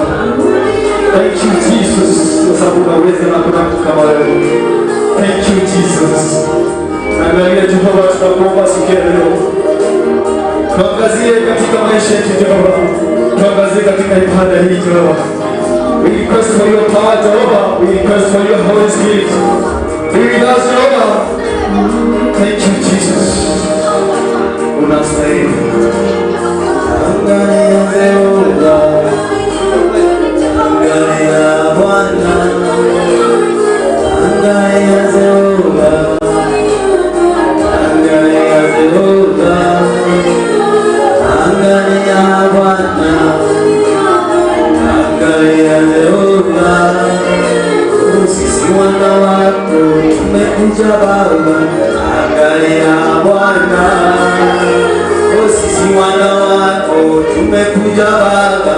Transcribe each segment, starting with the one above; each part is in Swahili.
Thank you, Jesus, kwa sababu unaweza na kuna mtu kama wewe. Thank you, Jesus. Angalia Jehova, tunakuomba siku ya leo. Tuangazie katika maisha yetu Jehova. Tuangazie katika ibada hii Jehova. We request for your power, Jehovah. We request for your Holy Spirit. Be with us, Jehovah. Thank you, Jesus. Unastahili. leo tumekuja Baba,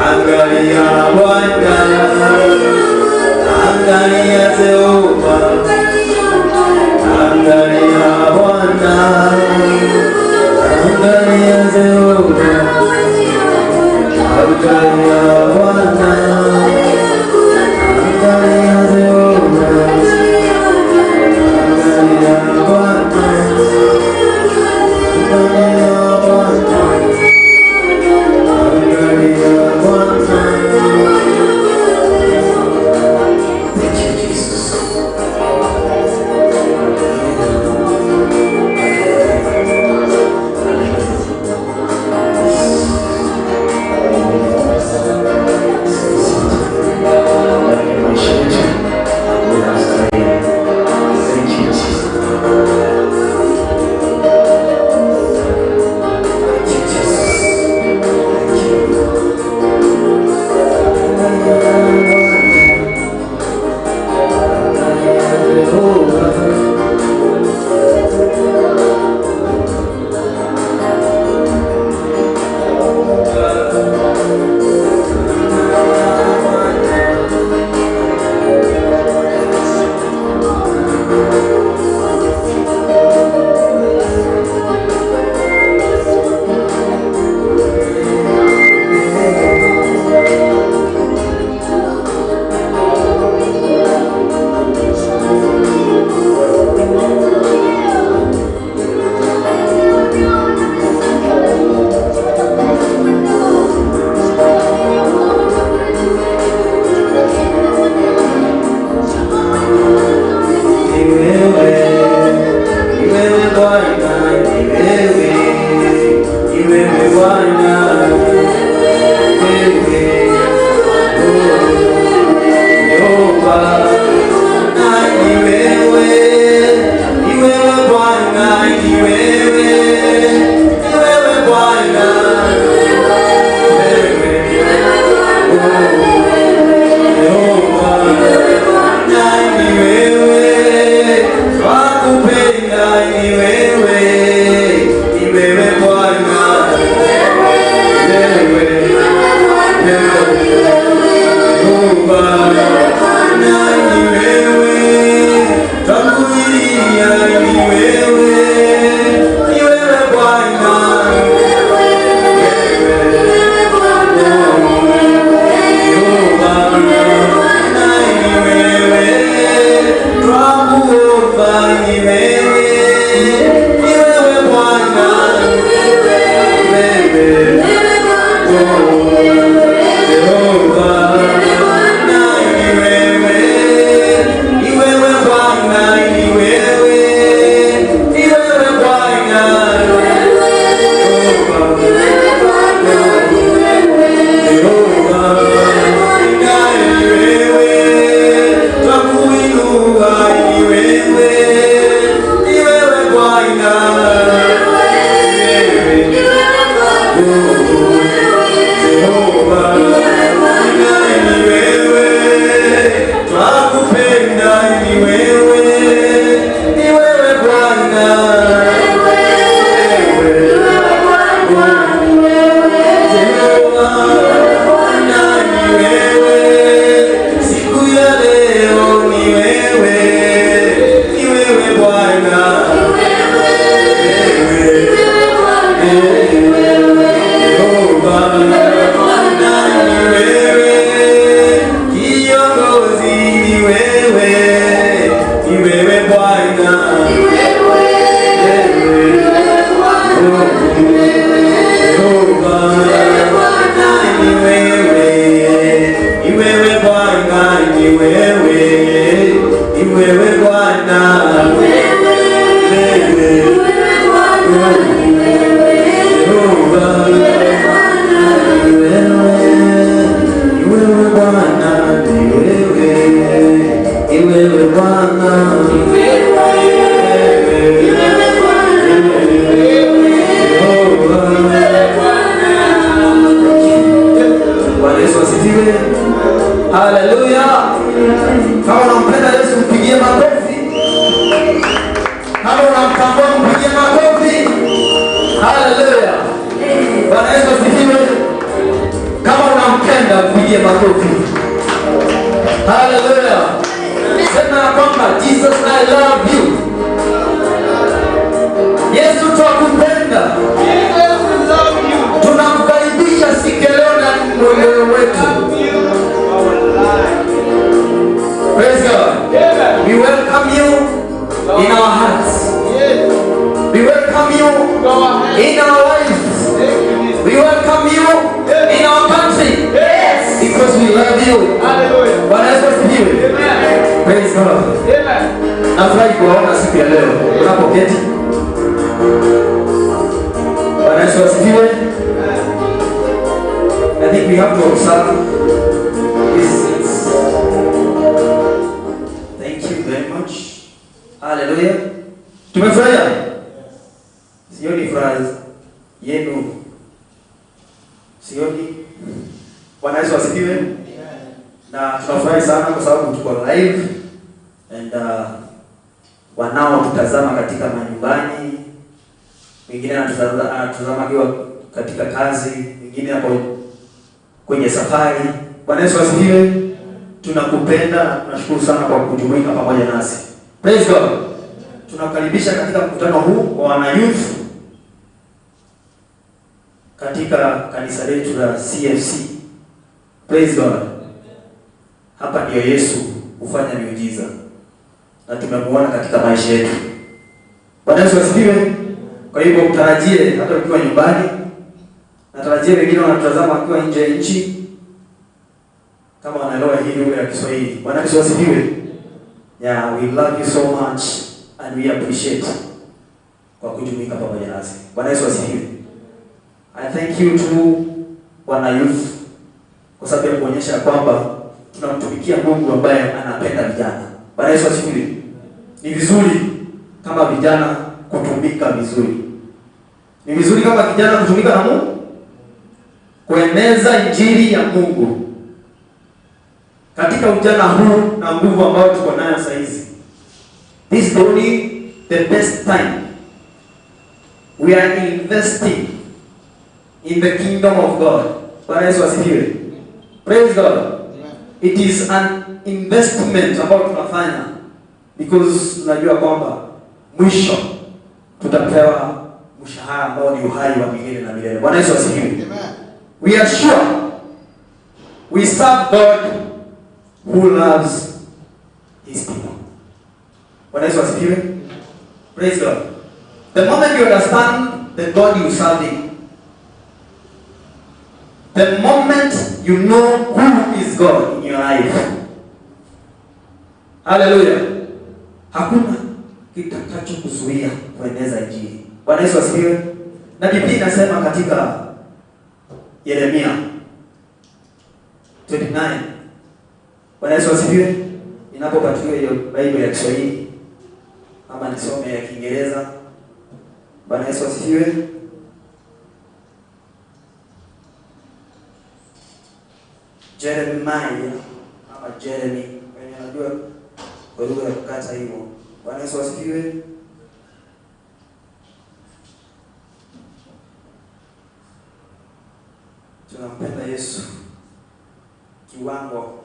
angalia Bwana, angalia Jehova, angalia Bwana, angalia Jehova, angalia Bwana, angalia Jehova, angalia Bwana, angalia Bwana, angalia Bwana. Thank you, Jesus. Thank you, Jesus. Thank you, Jesus. Thank you. Ni wewe, ni wewe Bwana, ni wewe, ni wewe Bwana, wewe, oh, Yehova, na ni wewe, ni wewe Bwana, ni wewe, ni wewe Bwana, wewe, oh, Yehova. Na ni wewe, twakupenda, ni wewe, ni wewe Bwana, wewe, Yehova. Na ni wewe, twakulilia, ni wewe, ni wewe Bwana, Yehova. Na ni wewe, twakuomba, ni wewe, ni wewe Bwana, wewe, Yehova. Na ni wewe, ni wewe Bwana, ni wewe, ni wewe Bwana, Yehova. Na ni wewe, twakuinua, ni wewe, ni wewe Bwana, wewe, Yehova. Na ni wewe, twakupenda, ni wewe, ni wewe Bwana, wewe, Jehova. Na ni wewe, siku ya leo ni wewe, ni wewe Bwana, wewe, Yehova. Na ni wewe, kiongozi ni wewe, ni wewe Bwana, Yehova. Na ni wewe, ni wewe Bwana, ni wewe, ni wewe Bwana, wewe, Yehova. Ni wewe, ni wewe Bwana, ni wewe, ni wewe Bwana, wewe, Yehova. Bwana Yesu asifiwe. Haleluya. Kama unampenda Yesu mpigie makofi. Kama unamtambua mpigie makofi. Haleluya. Bwana Yesu asifiwe. Mpigie makofi. Hallelujah. Sema ya kwamba Jesus, I love you. Yesu, twakupenda. Jesus, we love you. Tunakukaribisha siku ya leo na moyo wetu. Love you our life. Praise God. Amen. We welcome you in our hearts. Yes. We welcome you Go ahead. in our lives. Thank you, Jesus. We welcome you in our country. Yes. Because we love you. Hallelujah. Bwana Yesu asifiwe. Amen. Praise God. Amen. Nafurahi kuwaona siku ya leo unapoketi. Bwana Yesu asifiwe. I think we have to observe these things. Thank you very much. Hallelujah. Tumefurahia? Sioni furaha yenu. Sioni. Bwana Yesu asifiwe. Na tunafurahi sana kwa sababu tuko live and wanaotutazama katika manyumbani, mwingine anatutazama akiwa katika kazi, mwingine ako kwenye safari. Bwana Yesu asifiwe. Tunakupenda na tunashukuru sana kwa kujumuika pamoja nasi. Praise God. Tunakukaribisha katika mkutano huu wa wana youth katika kanisa letu la CFC. Praise God. Hapa ndiyo Yesu hufanya miujiza na tumemuona katika maisha yetu. Bwana Yesu asifiwe. Kwa hivyo mtarajie hata ukiwa nyumbani, natarajia wengine wanatazama wakiwa nje ya nchi, kama wanaelewa hii lugha ya Kiswahili. Bwana Yesu asifiwe. Yeah, we love you so much and we appreciate kwa kujumuika pamoja nasi. Bwana Yesu asifiwe. I thank you to wana youth kwa sababu ya kuonyesha kwamba tunamtumikia Mungu ambaye anapenda vijana. Bwana Yesu asifiwe. Ni vizuri kama vijana kutumika vizuri. Ni vizuri kama kijana kutumika na Mungu, kueneza injili ya Mungu katika ujana huu na nguvu ambayo tuko nayo sasa hizi. This is only the best time. We are investing in the kingdom of God. Bwana Yesu asifiwe. Praise God. It is an investment ambayo tunafanya because tunajua kwamba mwisho tutapewa mshahara ambao ni uhai wa milele na milele. Bwana Yesu asifiwe. We are sure we serve God who loves his people. Bwana Yesu asifiwe. Praise God. The moment you understand the God you serving, the moment you know who is God in your life. Hallelujah. Hakuna kitakacho kuzuia kueneza injili. Bwana Yesu asifiwe. Na Biblia inasema katika Yeremia 29. Bwana Yesu asifiwe. Inapopatiwa hiyo Bible ya Kiswahili ama nisome ya Kiingereza. Bwana Yesu asifiwe. Jeremiah ama Jeremy, wenye anajua kwa lugha ya kukata hivyo. Bwana Yesu asifiwe. Tunampenda Yesu kiwango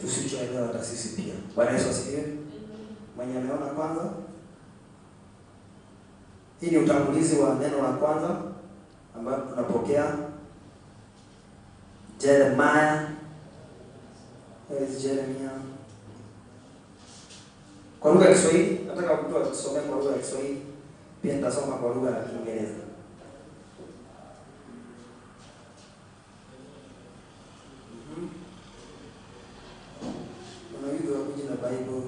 tusichoelewa hata sisi pia. Bwana Yesu asifiwe. Mwenye ameona kwanza. Hii ni utangulizi wa neno la kwanza ambapo tunapokea Jeremiah. Where is Jeremiah? Kwa lugha ya Kiswahili, nataka mtu atusomee kwa lugha ya Kiswahili, pia nitasoma kwa lugha ya Kiingereza. Kuna yule wa kuja na Bible.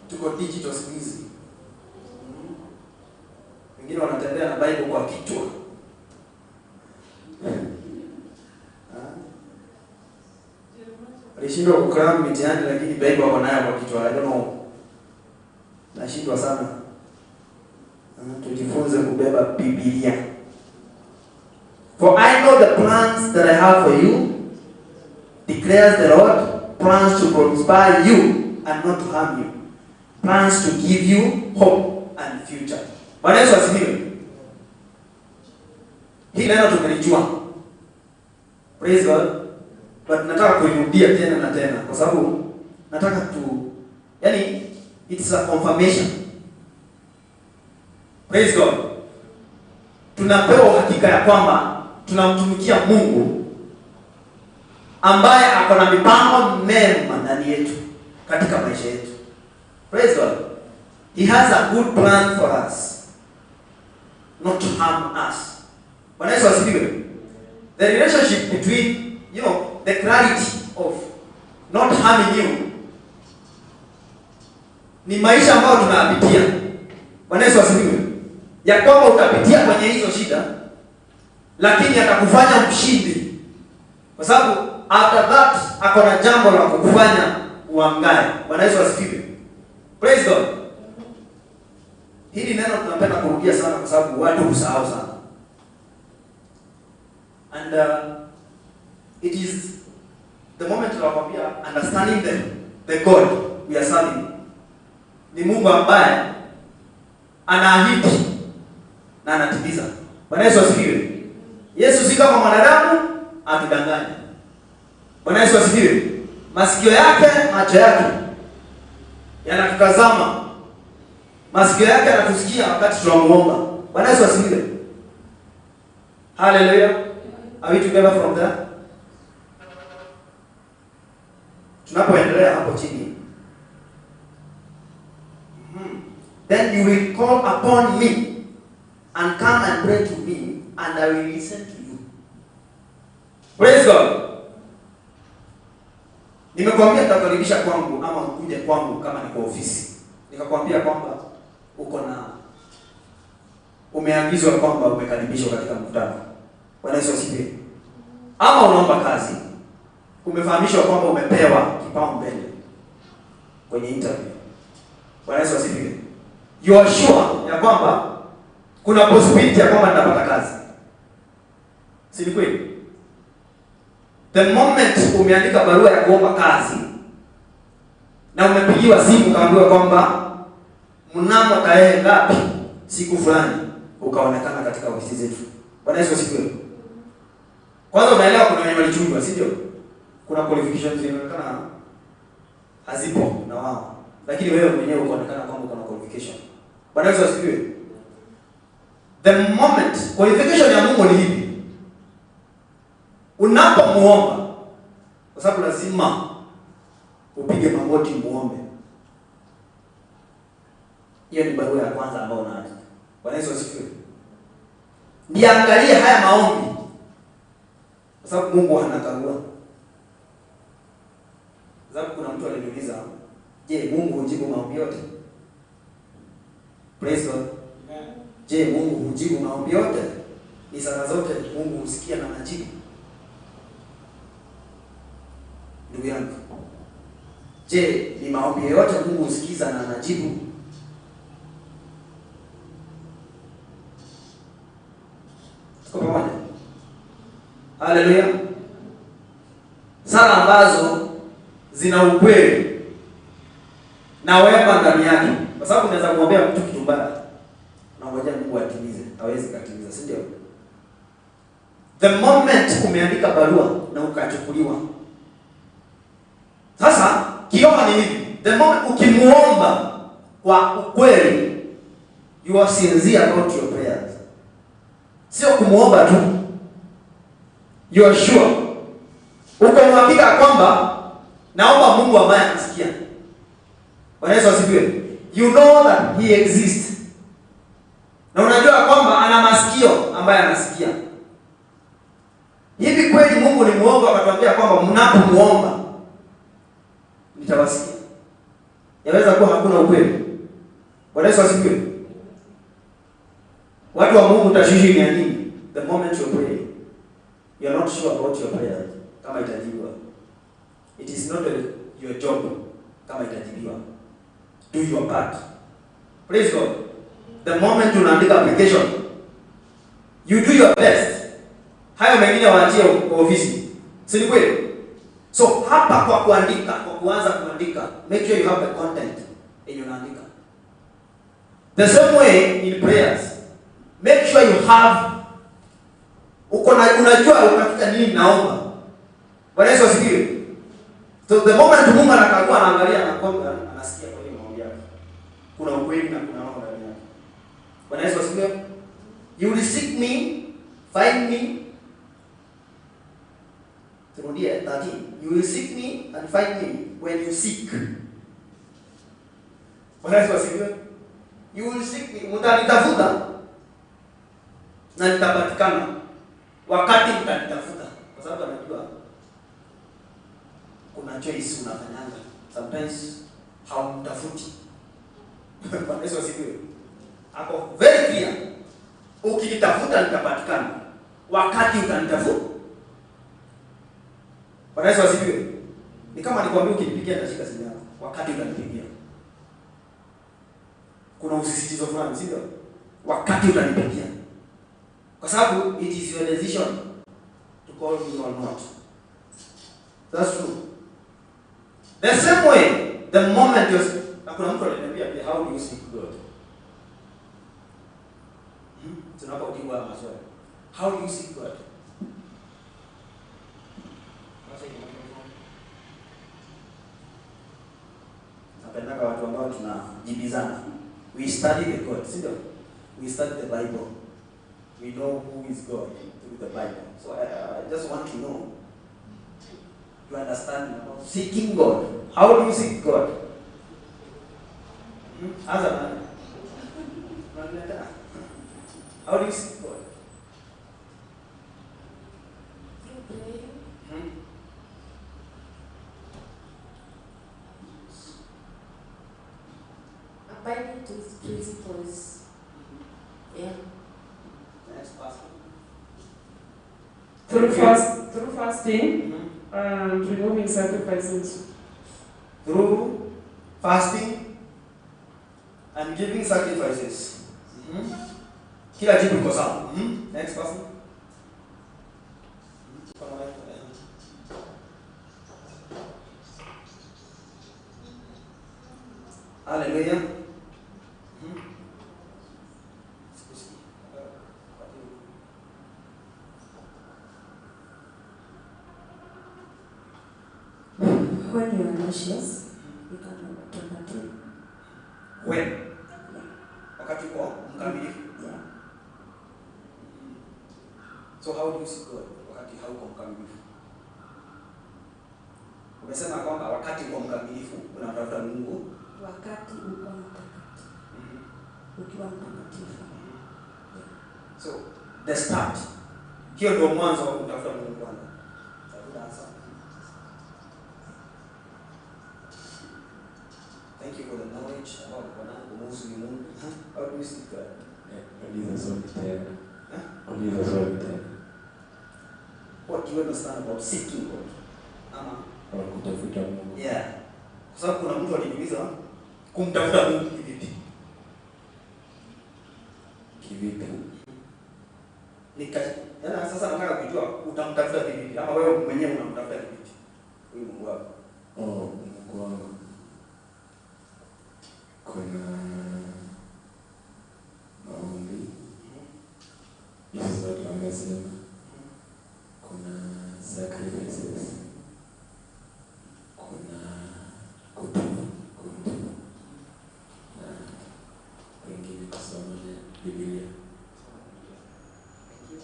Tuko digital siku hizi. Wengine wanatembea na Bible kwa kichwa. Alishindwa kukram mitihani lakini Bible wako nayo kwa kichwa. I don't know. Nashindwa sana. Tujifunze kubeba Biblia. For I know the plans that I have for you, declares the Lord, plans to prosper you and not to harm you, plans to give you hope and future. Bwana Yesu asifiwe. Hii neno tumelijua. Praise God. But nataka kuirudia tena na tena kwa sababu nataka tu, yani, it's a confirmation. Praise God. Tunapewa uhakika ya kwamba tunamtumikia Mungu ambaye ako na mipango mema ndani yetu katika maisha yetu. Praise God. He has a good plan for us, not to harm us. Bwana Yesu asifiwe. The relationship between, the clarity of not harming you ni maisha ambayo tunayapitia. Bwana Yesu asifiwe. Ya kwamba utapitia kwenye hizo shida, lakini atakufanya mshindi, kwa sababu after that ako na jambo la kukufanya uangae. Bwana Yesu asifiwe. Praise God. Hili neno tunapenda kurudia sana kwa sababu watu husahau sana. And it is the moment tunakwambia understanding the God we are serving ni Mungu ambaye anaahidi na anatimiza. Bwana Yesu asifiwe. Yesu si kama mwanadamu atudanganye. Bwana Yesu asifiwe. Masikio yake, macho yake yanatutazama. Masikio yake yanatusikia wakati tunamuomba. Bwana Yesu asifiwe. Hallelujah. Are we together from there? Tunapoendelea hapo chini. "Then you will call upon me and come and pray to me, and I will listen to you." Praise God. Nimekwambia nitakaribisha kwangu ama ukuje kwangu kama ni kwa ofisi. Nikakwambia kwamba uko na umeagizwa kwamba umekaribishwa katika mkutano. Bwana Yesu asifiwe. Ama unaomba kazi, umefahamishwa kwamba umepewa kipaumbele kwenye interview. Bwana Yesu asifiwe. You are sure ya kwamba kuna possibility ya kwamba nitapata kazi. Si ni kweli? The moment umeandika barua ya kuomba kazi na umepigiwa simu ukaambiwa kwamba mnamo tarehe ngapi, siku fulani, ukaonekana katika ofisi zetu. Bwana Yesu asifiwe. Kwanza unaelewa kuna wenye walichujwa, si ndio? Kuna qualifications zinaonekana hazipo na wao, lakini wewe mwenyewe ukaonekana kwamba uko na qualification. Bwana Yesu asifiwe. The moment qualification ya Mungu ni hivi: unapomuomba, kwa sababu lazima upige magoti muombe. Hiyo ni barua ya kwanza ambayo unaandika. Bwana Yesu asifiwe. Niangalie haya maombi, kwa sababu Mungu anakagua. Kwa sababu kuna mtu aliniuliza, "Je, Mungu hujibu maombi yote?" Praise God. Je, Mungu hujibu maombi yote? Ni sala zote Mungu husikia na anajibu? Ndugu yangu, je, ni maombi yote Mungu husikiza na anajibu? Tuko pamoja? Haleluya. Sala ambazo zina ukweli na wema ndani yake. Kwa sababu unaweza kumwambia mtu kitu mbaya, unangojea Mungu atimize, hawezi katimiza, si ndio? The moment umeandika barua na ukachukuliwa. Sasa kioma ni hivi, the moment ukimuomba kwa ukweli, you are sincere about your prayers. Sio kumuomba tu, you are sure. Uko uhakika kwamba naomba Mungu ambaye anasikia. Bwana Yesu asifiwe. You know that he exists. Na unajua kwamba ana masikio ambaye anasikia. Hivi kweli Mungu ni muongo akatuambia kwamba mnapomuomba nitawasikia? Yaweza kuwa hakuna ukweli. Bwana Yesu asifiwe. Watu wa Mungu, tashwishi ni ya nini? The moment you pray, you are not sure about your prayers kama itajibiwa. It is not your job kama itajibiwa. Do your part. Praise God. The moment unaandika application, you do your best. Hayo mengine waachie kwa ofisi. Si ni kweli? So hapa kwa kuandika, kwa kuanza kuandika, make sure you have the content yenye unaandika. The same way in prayers, make sure you have, uko na, unajua ukafika nini naomba. Bwana Yesu asifiwe. So the moment Mungu anakagua, anaangalia, anakwambia, anasikia kwa hiyo maombi yako. Kuna ukweli na kuna roho ndani yake. Bwana Yesu asifiwe. You will seek me, find me. Turudie 13. You will seek me and find me when you seek. Bwana Yesu asifiwe. You will seek me, mtanitafuta na nitapatikana wakati mtanitafuta, kwa sababu anajua kuna choice unafanyanga sometimes haumtafuti. Bwana Yesu asifiwe. Ako very clear, ukinitafuta nitapatikana wakati utanitafuta. Bwana Yesu asifiwe. Ni kama nikwambia ukinipigia nitashika simu yako wakati utanipigia. Kuna usisitizo fulani, si ndio? Wakati utanipigia. Kwa sababu it is your decision to call me or not. That's true. The same way, the moment you, na kuna mtu aliniambia pia, how do you seek God? Tunapojibu haya maswali. How do you seek God? Napendaga watu ambao tunajibizana. We study the God, si ndio? We study the Bible. We know who is God through the Bible. So I just want to know your understanding about seeking God. How do you seek God? Anza nani? Unaniletea? How do you seek God? Through prayer. Abiding to his principles. Yeah. Next person. Through fasting and removing sacrifices. Through fasting and giving sacrifices. Kila jibu iko sawa. Next person. Hallelujah. When you are righteous, you can automatically. When? Wakati uko mkamilifu. Yeah. So how do you see God wakati hauko mkamilifu? Umesema kwamba wakati uko mkamilifu unamtafuta Mungu. Wakati uko mtakatifu. Ukiwa mtakatifu. So the start. Hiyo ndio mwanzo wa kumtafuta Mungu kwanza. Good answer. Thank you for the knowledge about Bwana kumuhusu ni Mungu. How do you see God? Uliza swali tena. Uliza swali tena. What do you understand about seeking God? Ama Kwa kutafuta Mungu. Yeah. Kwa sababu kuna mtu aliniuliza kumtafuta Mungu kivipi? Kivipi? Yaani sasa nataka kujua utamtafuta kivipi ama wewe mwenyewe unamtafuta kivipi? Huyu Mungu wako. Oh, Mungu wangu. Kuna maombi. Hizo zote wamesema. Kuna sacrifices. Kuna kutubu, kumtubu. Na pengine kusoma Biblia. Thank you.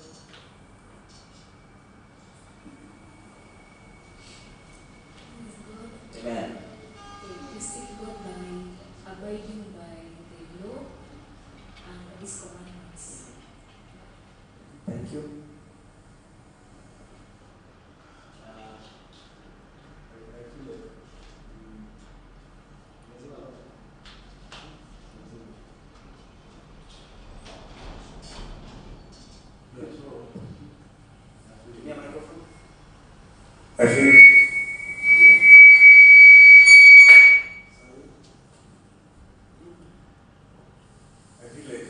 Amen. We seek God by abiding by the law and His commandments. Thank you. Tumia microphone. I feel like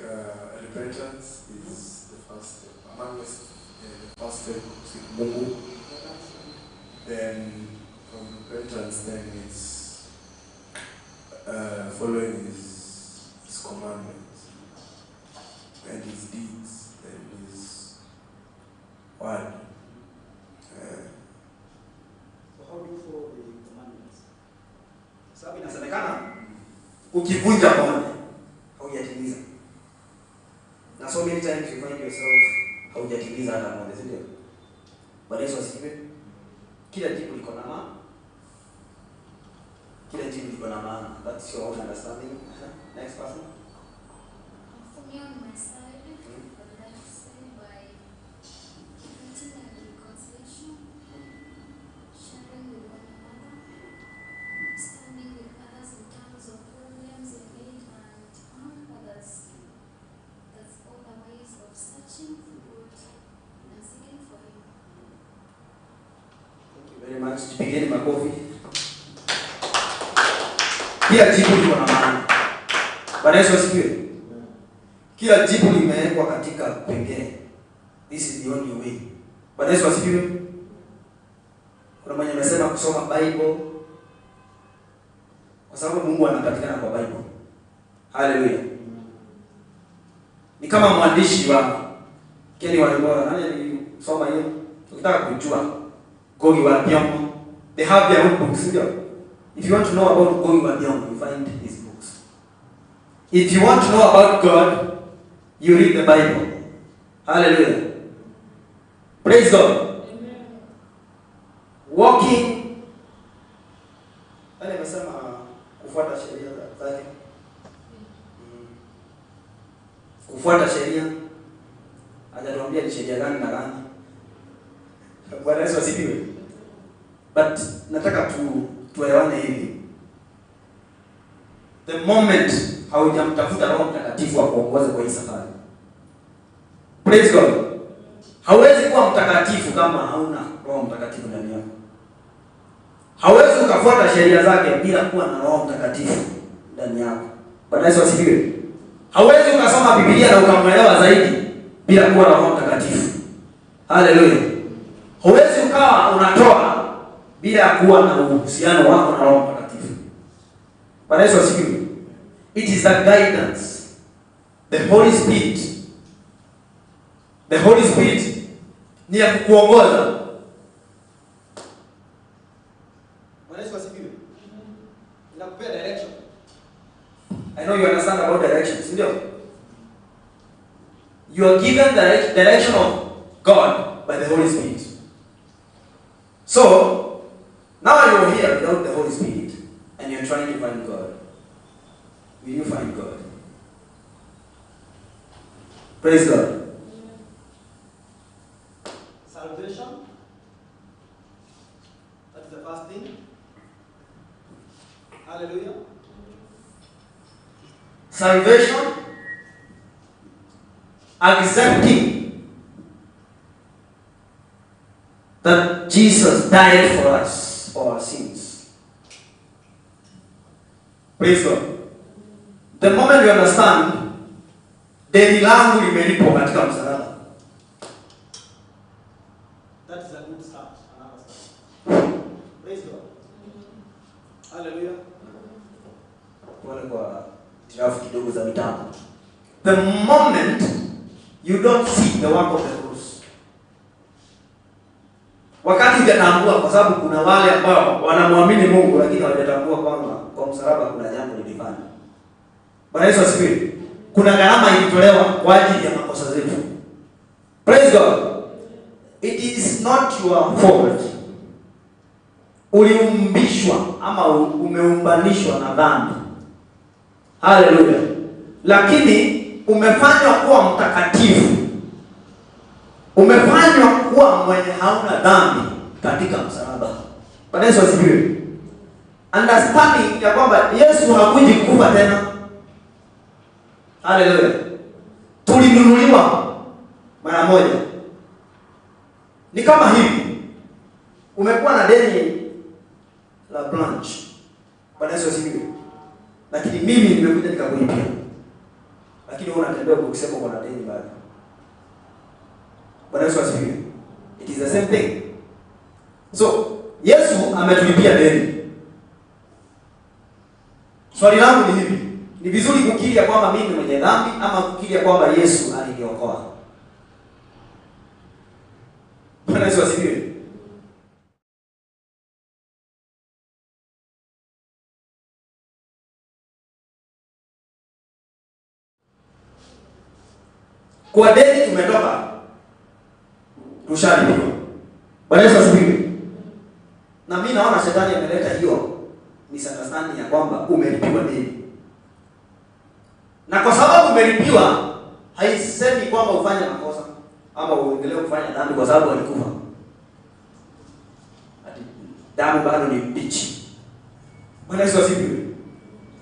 repentance is the first step. Among the first step to seek Mungu. Then from repentance, then it's following his commandments and his deeds and his word. Ukivunja moja, haujatimiza. Na so many times you find yourself haujatimiza hata moja, si ndio? Bwana Yesu asifiwe. Kila jibu liko na maana. Kila jibu liko na maana. That's your own understanding. Next person. For me on my side, I would like to say by preaching and reconciliation, sharing with one another, standing with others in terms of problems in need, and among others. That's all the ways of searching for God and seeking for Him. Thank you very much. Jipigeni makofi. Kila jibu liko na maana. Bwana Yesu asifiwe. Kila jibu limewekwa katika pengine. This is the only way. Bwana Yesu asifiwe. Kuna mwenye amesema kusoma Bible, kwa sababu Mungu anapatikana kwa Bible. Hallelujah. Ni kama mwandishi wa Ken Walibora, nani alisoma hiyo? Ukitaka kujua Ngugi wa Thiong'o, they have their own books, ndio? If you want to know about Ngugi wa Thiong'o, you find his books. If you want to know about God, you read the Bible. Hallelujah. Praise God. Amen. Walking. Nani amesema kufuata sheria zake? Kufuata sheria. Hajatuambia ni sheria gani na gani. Bwana Yesu asifiwe. But nataka tuelewane hivi. The moment haujamtafuta Roho Mtakatifu akuongoze kwa hii safari. Praise God. Hauwezi kuwa mtakatifu kama hauna Roho Mtakatifu ndani yako. Hauwezi ukafuata sheria zake bila kuwa na Roho Mtakatifu ndani yako. Bwana Yesu asifiwe. Hauwezi ukasoma Biblia na ukamwelewa zaidi bila kuwa na Roho Mtakatifu. Hallelujah. Hauwezi ukawa unatoa bila kuwa na uhusiano wako na Roho Mtakatifu. Bwana Yesu asifiwe. It is the guidance. The Holy Spirit. The Holy Spirit ni ya kukuongoza. Bwana Yesu asifiwe. Inakupea direction. I know you understand about directions, ndio? You are given the direction of God by the Holy Spirit. So, now you're here without the Holy Spirit and you're trying to find God. Will you find God? Praise God. Salvation. That is the first thing. Hallelujah. Salvation, accepting that Jesus died for us, for our sins. Praise God. The moment you understand, deni langu limelipwa katika msalaba. That is a good start. Another start. Praise God. Hallelujah. Pole kwa hitilafu kidogo za mitambo. The moment you don't see the work of the cross, wakati hujatambua, kwa sababu kuna wale ambao wanamwamini Mungu lakini hawajatambua kwamba kwa msalaba kuna jambo lilifanya. Bwana Yesu asifiwe. Kuna gharama ilitolewa kwa ajili ya makosa zetu. Praise God. It is not your fault. Uliumbishwa ama umeumbanishwa na dhambi. Hallelujah. Lakini umefanywa kuwa mtakatifu. Umefanywa kuwa mwenye hauna dhambi katika msalaba. Bwana Yesu asifiwe. Understanding ya kwamba Yesu hakuji kufa tena. Hallelujah. Tulinunuliwa mara moja. Ni kama hivi. Umekuwa na deni la branch. Bwana Yesu asifiwe. Lakini mimi nimekuja nikakulipia. Lakini wewe unatembea kwa kusema uko na deni bado. Bwana Yesu asifiwe. It is the same thing. So, Yesu ametulipia deni. Swali langu ni hivi. Ni vizuri kukiri ya kwamba mimi mwenye dhambi ama kukiri ya kwamba Yesu aliniokoa? Bwana Yesu asifiwe. Kwa deni tumetoka, tushalipiwa. Bwana Yesu asifiwe. Na mimi naona shetani ameleta hiyo misunderstanding ya kwamba umelipiwa deni. Na kwa sababu umelipiwa, haisemi kwamba ufanye makosa ama uendelee kufanya dhambi kwa sababu alikufa. Ati damu bado ni mbichi. Bwana Yesu asifiwe.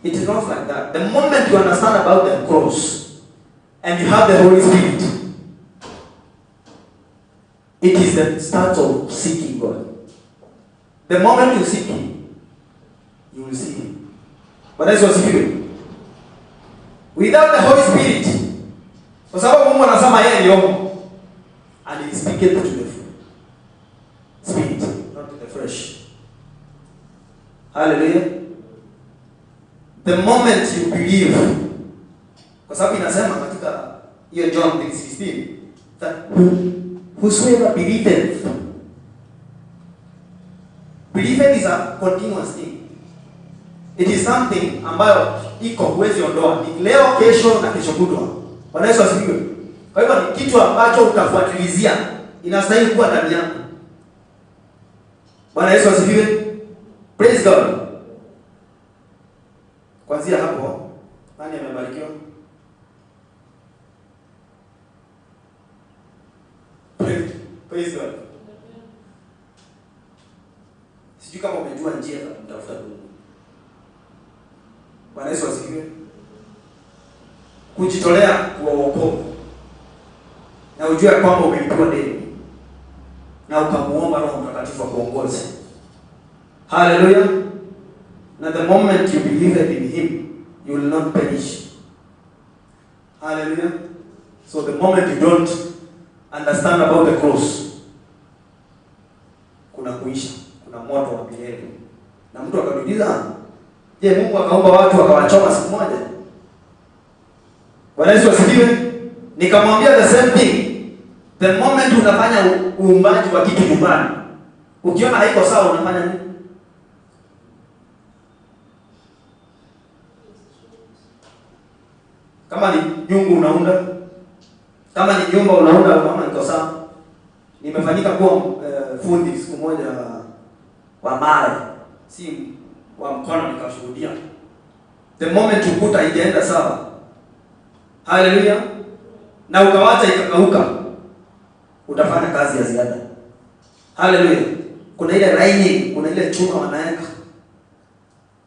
It is not like that. The moment you understand about the cross and you have the Holy Spirit, it is the start of seeking God. The moment you seek Him, you will see Him. Bwana Yesu asifiwe. Without the Holy Spirit, kwa sababu Mungu anasema yeye ni Roho, and he speaketh to the spirit, not to the flesh. Hallelujah. The moment you believe, kwa sababu inasema katika hiyo John 3:16 that whosoever believeth, believeth is a continuous thing. It is something ambayo iko, huwezi ondoa. Ni leo, kesho na kesho kutwa. Bwana Yesu asifiwe. Kwa hivyo ni kitu ambacho utafuatilizia, inastahili kuwa ndani yako. Bwana Yesu asifiwe. Praise God. Kuanzia hapo, nani amebarikiwa? Praise God. Sijui kama umejua njia za kumtafuta Mungu. Bwana Yesu asifiwe. Kujitolea kwa wokovu. Na ujue kwamba umelipiwa deni. Na ukamuomba Roho Mtakatifu akuongoze. Hallelujah. Na the moment you believe in Him, you will not perish. Hallelujah. So the moment you don't understand about the cross, kuna kuisha, kuna moto wa milele. Na mtu akaniuliza, je, Mungu akaumba watu akawachoma siku moja? Bwana Yesu asifiwe. Nikamwambia the same thing. The moment unafanya uumbaji wa kitu nyumbani, ukiona haiko sawa unafanya nini? Kama ni nyungu unaunda, kama ni nyumba unaunda, unaona iko sawa. Nimefanyika kuwa fundi siku moja wa mawe, si wa mkono, nikashuhudia. The moment ukuta haijaenda sawa, haleluya, na ukawacha ikakauka, utafanya kazi ya ziada. Haleluya. Kuna ile laini, kuna ile chuma wanaweka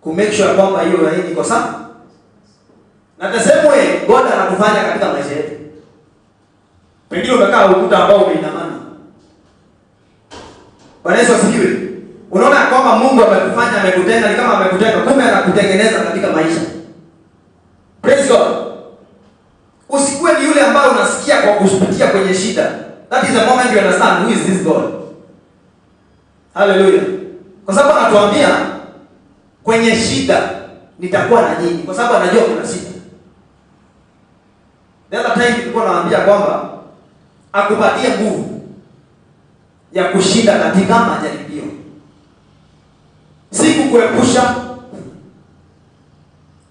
ku make sure kwamba hiyo laini iko sawa. Na the same way God anatufanya katika maisha yetu. Pengine umekaa ukuta ambao umeinamana. Bwana Yesu asifiwe. Unaona kwamba Mungu amekufanya, amekutenga, ni kama amekutenga, kumbe anakutengeneza katika maisha. Praise God. Usikuwe ni yule ambaye unasikia kwa kupitia kwenye shida. That is the moment you understand who is this God. Hallelujah. Kwa sababu anatuambia kwenye shida nitakuwa na nyinyi, kwa sababu anajua kuna shida. The other time nilikuwa nawaambia kwamba akupatie nguvu ya kushinda katika majaribio. Si kukuepusha.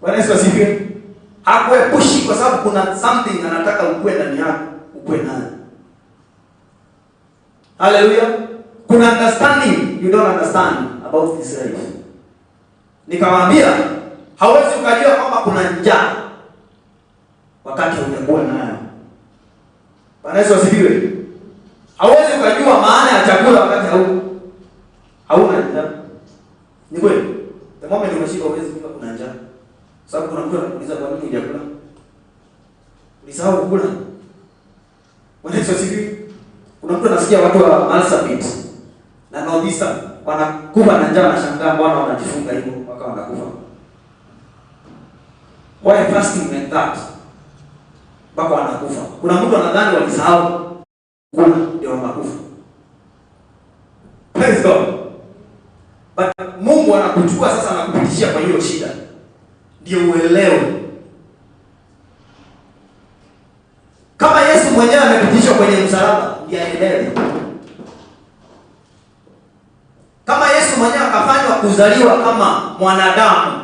Bwana Yesu asifiwe. Hakuepushi kwa sababu kuna something anataka ukue ndani yako, ukue nayo. Hallelujah. Kuna understanding you don't understand about this life. Nikamwambia hauwezi ukajua kwamba kuna njaa wakati hujakuwa nayo. Bwana Yesu asifiwe. Hauwezi ukajua maana ya chakula wakati hauna njaa. Ni kweli. The moment umeshiba huwezi kujua kuna njaa. Sababu kuna mtu anakuuliza kwa nini hujakula? Ulisahau kukula. Bwana Yesu asifiwe. Kuna mtu anasikia watu wa Marsabit na Northeastern wanakufa na njaa, wanashangaa mbona wanajifunga hivyo mpaka wanakufa. Why fasting like that? Mpaka wanakufa. Kuna mtu anadhani walisahau kula ndio wanakufa. Praise God. But Mungu anakuchukua sasa anakupitishia kwa hiyo shida ndio uelewe. Kama Yesu mwenyewe amepitishwa kwenye msalaba ndiye aelewe. Kama Yesu mwenyewe akafanywa kuzaliwa kama mwanadamu.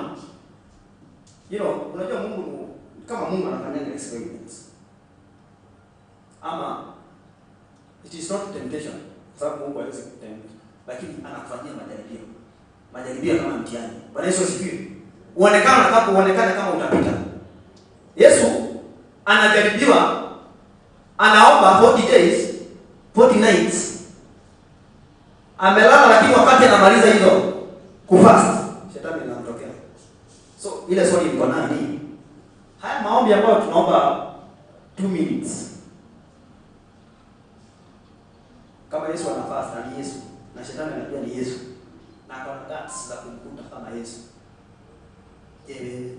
You know, unajua Mungu kama Mungu anafanya experiments. Ama it is not temptation, kwa sababu Mungu hawezi kutempt, lakini anakufanyia majaribio. Majaribio kama mtihani. Bwana Yesu asifiwe. Uonekane kama uonekane kama utapita. Yesu anajaribiwa, anaomba 40 days, 40 nights. Amelala, lakini wakati anamaliza hizo kufast, shetani anamtokea. So ile swali niko nayo ni haya maombi ambayo tunaomba 2 minutes. Kama Yesu anafast na ni Yesu, na shetani anajua ni Yesu, na akaona guts za kumkuta kama Yesu. Je, wewe?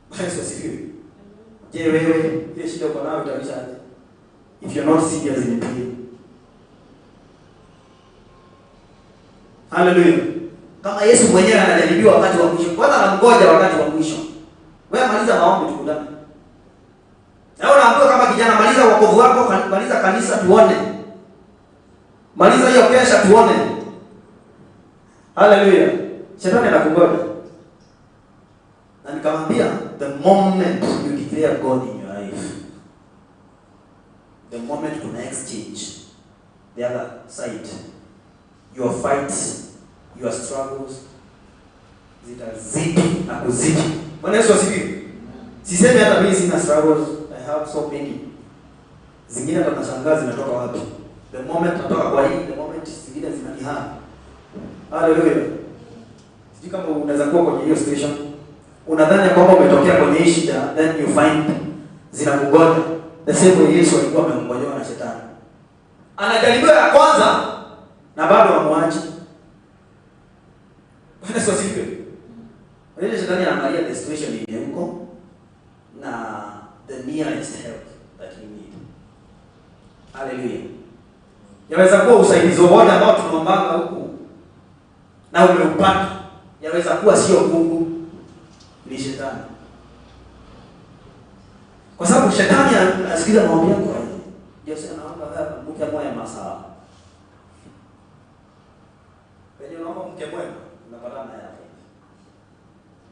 Bwana Yesu asifiwe. Je, wewe ile shida uko nayo itaisha aje? If you're not serious in prayer. Hallelujah. Kama Yesu mwenyewe anajaribiwa wakati wa mwisho, kwanza anamgoja wakati wa mwisho. Wewe maliza maombi tukutane. Na unaambiwa kama kijana, maliza wokovu wako, maliza kanisa tuone. Maliza hiyo kesha tuone. Hallelujah. Shetani anakungoja. Na nikamwambia, the moment you declare God in your life, the moment kuna exchange, the other side, your fight, your struggles zitazidi na kuzidi. Bwana Yesu asifiwe. Sisemi hata mimi sina struggles, I have so many. Zingine hata nashangaa zinatoka wapi. The moment natoka kwa hii, the moment zingine zinanihana. Hallelujah. Sijui kama unaweza kuwa kwenye hiyo situation. Unadhani kwamba umetokea kwenye hii shida, then you find zinakungoja. The same way Yesu alikuwa amemngojewa na shetani. Anajaribiwa ya kwanza na bado hamwachi. Bwana Yesu asifiwe. Ile shetani anaangalia the situation yenye uko na the nearest help that you need. Hallelujah. Yaweza kuwa usaidizi wowote ambao tunaombanga huku na umeupata, yaweza kuwa sio Mungu, ni shetani. Kwa sababu shetani anasikiza maombi yako. Yesu anaomba baba mke mwema sawa. Penye unaomba mke mwema unapatana naye hapo.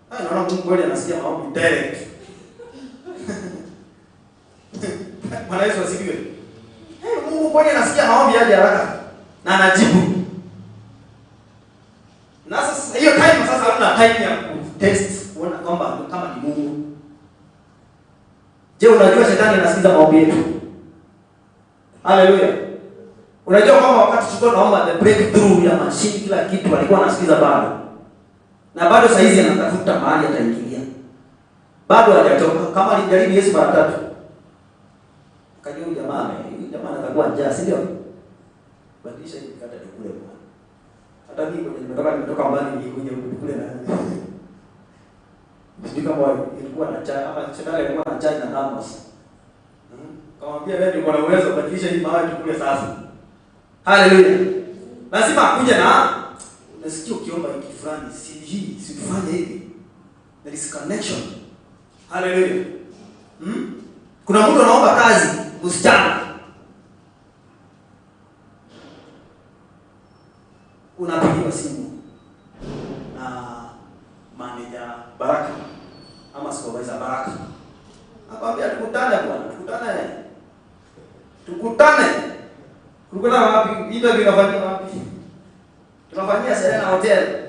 Haya, naona Mungu kweli anasikia maombi direct. Bwana Yesu asifiwe. Hey, Mungu kweli anasikia maombi aje haraka na anajibu. Na sasa hiyo time sasa hamna time ya kutest kuona kwamba kama ni Mungu. Je, unajua shetani anasikiza maombi yetu? Hallelujah. Unajua kwamba wakati tulikuwa tunaomba the breakthrough ya mashini kila kitu alikuwa anasikiza bado. Na bado saa hizi anatafuta mahali ataingilia. Bado hajatoka. Kama alijaribu Yesu mara tatu. Akajua huyu jamaa, huyu jamaa atakuwa njaa, si ndio? Badilisha hii mkate tukule bwana. Hata mimi kwenye nimetoka mbali nilikuja huku tukule na. Sijui kama ilikuwa na chai ama shetani alikuwa na chai na thermos. Kamwambia wewe uko na uwezo, badilisha hii mawe tukule sasa. Hallelujah. Lazima akuje na unasikia ukiomba hiki fulani, si hii, si tufanye hivi. There is connection. Hallelujah. Kuna mtu anaomba kazi, msichana. Unapigiwa simu na manager Baraka ama supervisor Baraka. Akwambia tukutane bwana, tukutane. Tukutane. Tukutane wapi? Interview inafanyika wapi? Tunafanyia Serena Hotel.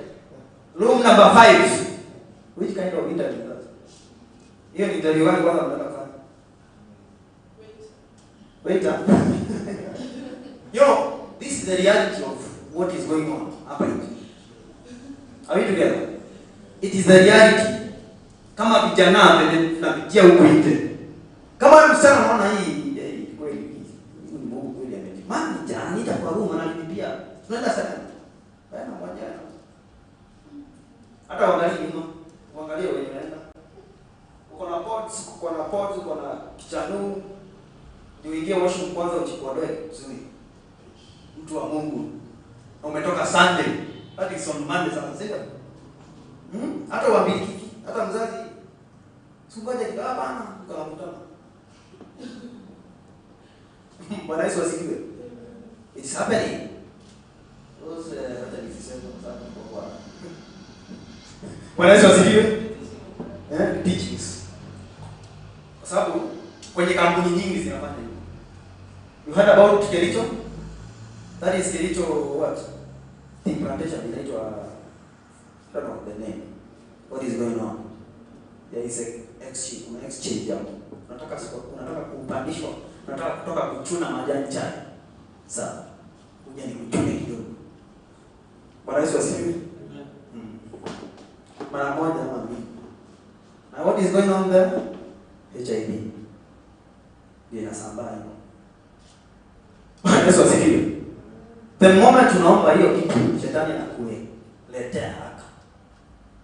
Room number 5. Which kind of interview is that? Hiyo ni interview gani kwanza mnataka kufanya? Waiter. You know, this is the reality of what is going on hapa nje. Are we together? It is the reality. Kama vijana tunapitia huku nje. Kama wewe msichana unaona hii kweli hii ni Mungu kweli ameji. Manager aniita kwa room analipia. Tunaenda sana. Bana mmoja. Hata uangalie nyuma, uangalie wenye unaenda. Uko na pods, uko na pods, uko na kichanu. Ndio uingie washroom kwanza ujipodoe vizuri. Mtu wa Mungu. Na umetoka Sunday. That is on Monday sasa, sio? Hata uambiliki, hata mzazi Sungoja kidogo, hapana, mkakutana. Bwana Yesu asifiwe. It's happening. Those hata nisiseme kwa sababu kwa Bwana Yesu asifiwe. Teachings. Kwa sababu Kwenye kampuni nyingi zinafanya hivyo. You heard about Kericho? That is Kericho what? Tea plantation inaitwa, I don't know the name. What is going on? There is a exchange, kuna exchange hapo. Unataka kupandishwa, unataka kutoka kuchuna majani chai. Sawa. Kuja ni kuchune kidogo. Bwana Yesu asifiwe. Mara moja ama mbili. Now what is going on there? HIV. Ndio inasambaa hivyo. Bwana Yesu asifiwe. The moment tunaomba hiyo kitu, shetani anakuletea haraka.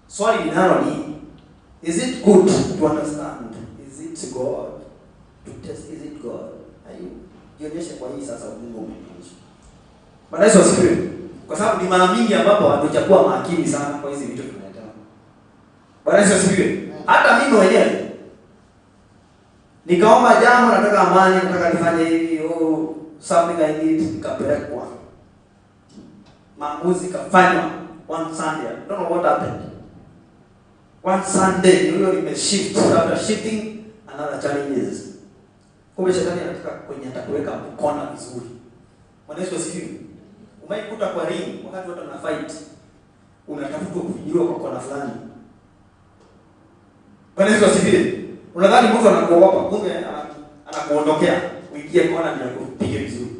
Swali linalo ni, is it good to understand? Is it God? To test, is it God? Are you jionyeshe kwa hii sasa Mungu umenionyesha. Bwana Yesu asifiwe. Kwa sababu ni mara mingi ambapo hatujakuwa makini sana kwa hizi vitu tunaletewa. Bwana Yesu asifiwe. Hata mimi mwenyewe nikaomba jambo, nataka amani, nataka nifanye hivi, oh, something I need, nikapelekwa. Maamuzi kafanywa one Sunday. I don't know what happened. One Sunday, hiyo nimeshift. After shifting, another challenges. Kumbe shetani anataka kwenye atakuweka mkono vizuri. Bwana Yesu asifiwe. Umeikuta kwa ring wakati watu wana fight, unatafuta kufinyiliwa kwa kona fulani. Bwana Yesu asifiwe. Unadhani mtu anakuogopa, kumbe anakuondokea, uingie kona ndio akupige vizuri.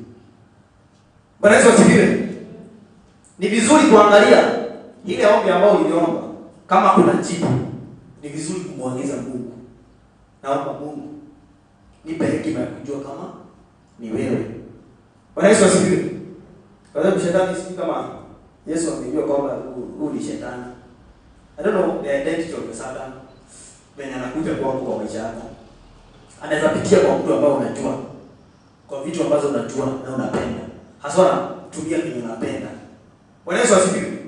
Bwana Yesu asifiwe. Ni vizuri kuangalia ile ombi ambayo uliomba, kama kuna jibu, ni vizuri kumwagiza Mungu. Naomba Mungu nipe hekima ya kujua kama ni wewe. Bwana Yesu asifiwe. Kwa sababu shetani sijui kama Yesu angejua kwamba huu ni shetani. I don't know the identity of the Satan. Mwenye anakuja kwako kwa maisha yako. Anaweza pitia kwa mtu ambao unajua. Kwa vitu ambazo unajua na unapenda. Haswa tumia kile unapenda. Bwana Yesu asifiwe.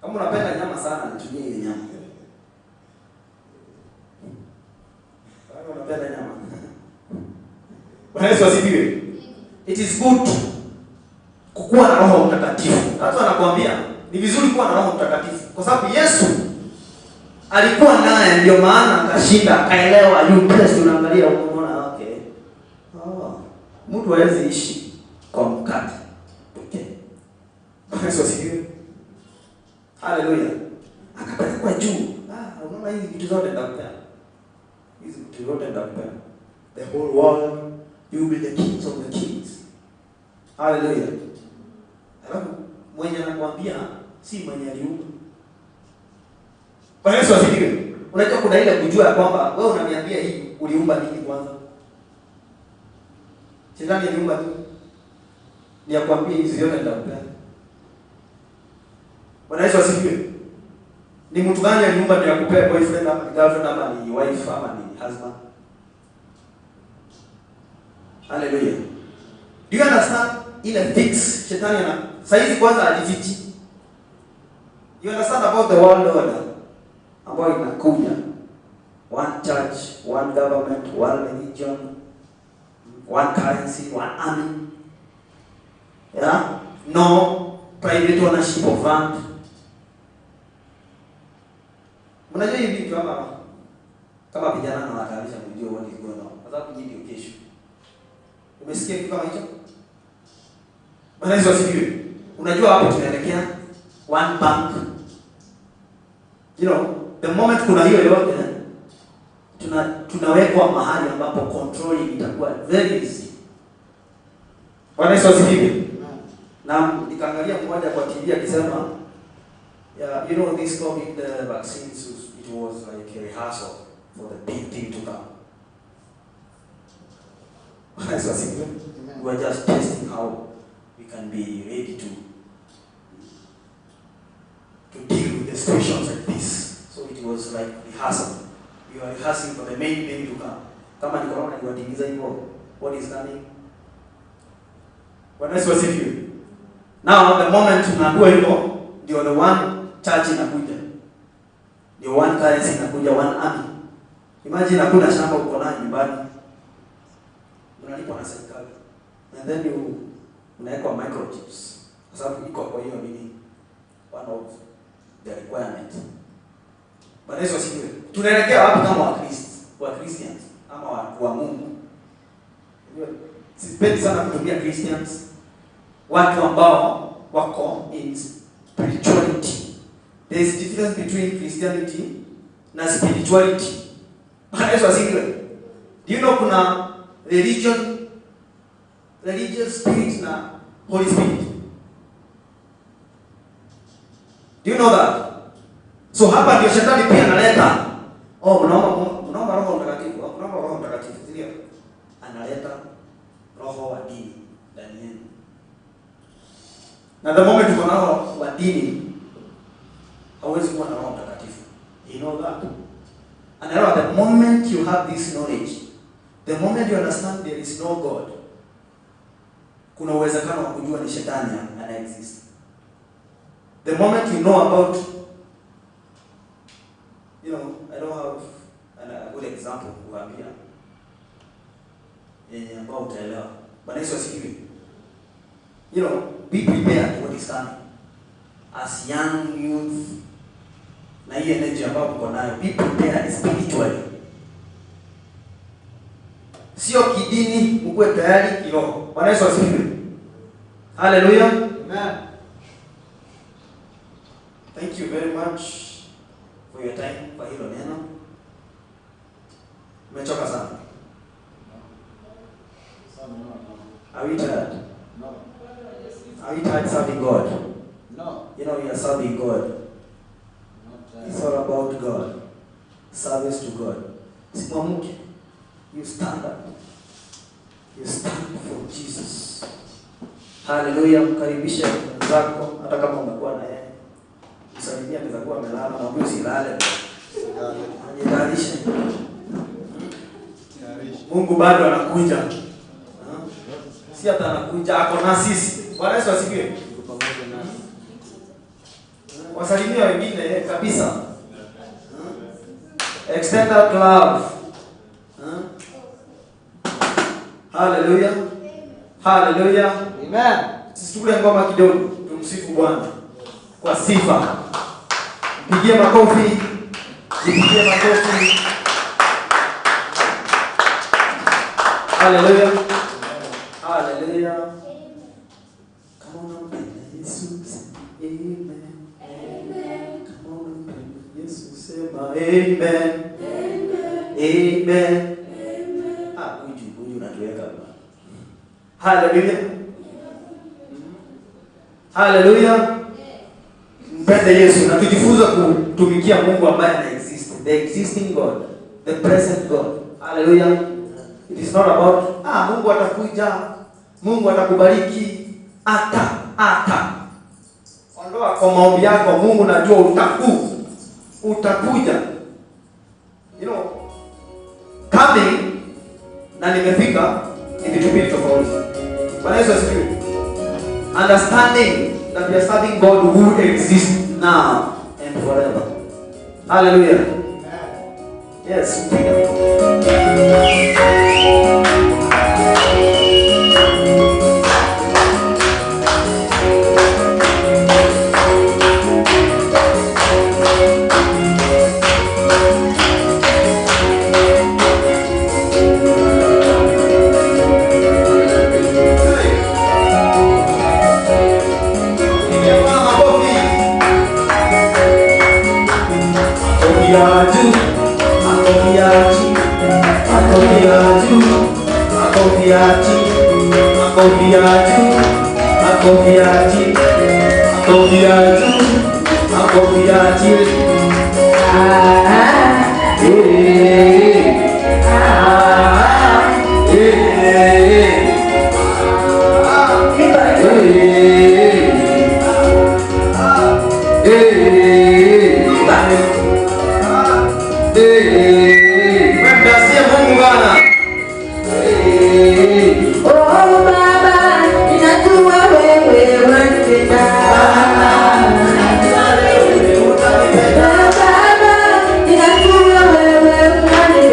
Kama unapenda nyama sana, tumia ile nyama. Kama unapenda nyama. Bwana Yesu asifiwe. It is good kukuwa na Roho Mtakatifu. Watu wanakuambia ni vizuri kuwa na Roho Mtakatifu kwa sababu Yesu alikuwa naye, ndio maana akashinda, akaelewa. You test, unaangalia unaona, okay. Oh, mtu hawezi ishi kwa mkate pekee. Bwana Yesu asifiwe. Haleluya. Akapelekwa juu. Ah, unaona hizi vitu zote nitakupea. Hizi vitu zote nitakupea. The whole world, you will be the kings of the kings. Haleluya. Alafu mwenye anakuambia si mwenye aliumba. Bwana Yesu asifiwe. Unajua kuna ile kujua ya kwamba wewe unaniambia hii uliumba nini kwanza? Shetani aliumba nini? Ni akwambie hizi zote nitakupea. Bwana Yesu asifiwe. Ni mtu gani aliumba ni akupea boyfriend ama girlfriend ama ni wife ama ni husband? Hallelujah. Do you understand? Ile fix shetani ana saizi kwanza ajifichi. You understand about the world order ambayo inakuja. One church, one government, one religion, one currency, one army. Yeah? No private ownership of land. Mnajua hivi vitu ama kama vijana na wataalisha mjue what is going on. Kwa sababu nyinyi ndio kesho. Umesikia kitu kama hicho? Bwana Yesu asifiwe. Unajua hapo tunaelekea one bank. You know, the moment kuna hiyo yote tunawekwa mahali ambapo controlling itakuwa very easy. Bwana Yesu asifiwe. Na nikaangalia mmoja kwa TV akisema, yeah, you know this COVID vaccines, it was like a rehearsal for the big thing to come. Bwana Yesu asifiwe. We are just testing how we can be ready to deal with the situations like this. So it was like rehearsal. We are rehearsing for the main thing to come. Kama ni corona iwatimiza hivyo, what is coming? Bwana Yesu asifiwe. Now the moment tunaambiwa hivyo, ndio the one church inakuja. Ndio one currency inakuja, one army. Imagine hakuna shamba uko nayo nyumbani. Unalipwa na serikali. And then you unawekwa microchips. Kwa sababu iko kwa hiyo nini? One of the requirement. Bwana Yesu asifiwe. Tunaelekea wapi kama Wakristo, wa Christians ama watu wa Mungu. Unajua, sipendi sana kutumia Christians, watu ambao wako in spirituality. There is difference between Christianity na spirituality. Bwana Yesu asifiwe. Do you know kuna religion, religious spirit na Holy Spirit? Do you know that? So hapa ndio shetani pia analeta. Oh, mnaomba Roho Mtakatifu, oh, mnaomba Roho Mtakatifu, si ndio? Analeta roho wa dini ndani yenu. Na the moment uko na roho wa dini, hauwezi kuwa na Roho Mtakatifu. You know that? And I know the moment you have this knowledge, the moment you understand there is no God, kuna uwezekano wa kujua ni shetani ana exist. The moment you know about, I don't have a good example kuambia yenye ambao utaelewa. Bwana Yesu asifiwe. Be prepared what is coming. As young youth, na hii energy ambayo mko nayo, be prepared spiritually. Sio kidini, mkuwe tayari kiroho. Bwana Yesu asifiwe. Hallelujah. Amen. Thank you very much for your time, kwa hilo neno. Umechoka sana? Are we tired? No. Are we tired serving God? No. We are serving God. Not tired. It's all about God. Service to God. Simamke. You stand up. You stand for Jesus. Hallelujah. Mkaribishe mwenzako hata kama umekuwa na yeye. Msalimie, anaweza kuwa amelala, mwambie usilale. Ajitayarishe. Mungu bado anakuja. Si hata anakuja, ako na sisi. Bwana Yesu asifiwe. Wasalimie wengine kabisa. Extend that love. Hallelujah. Hallelujah. Amen. Sisi tukule ngoma kidogo, tumsifu Bwana kwa sifa. Mpigie makofi. Jipigie makofi. Hallelujah. Hallelujah. Kama unampenda Yesu, sema amen. Kama unampenda Yesu, sema amen. Amen. Ah, huyu unatuweka bwana. Hallelujah. Hallelujah. Mpende Yesu na tujifunze kutumikia Mungu ambaye ana exist, the existing God, the present God. Hallelujah. It is not about Mungu atakuja, Mungu atakubariki, ata. Ondoa kwa maombi yako, Mungu najua utakuja. Coming na nimefika ni vitu mbili tofauti. Bwana Yesu asifiwe. Understanding that we are serving God who exists now and forever. Hallelujah. Yes. Oh Baba, ninajua wewe wanipenda. Baba, ninajua wewe wanipenda.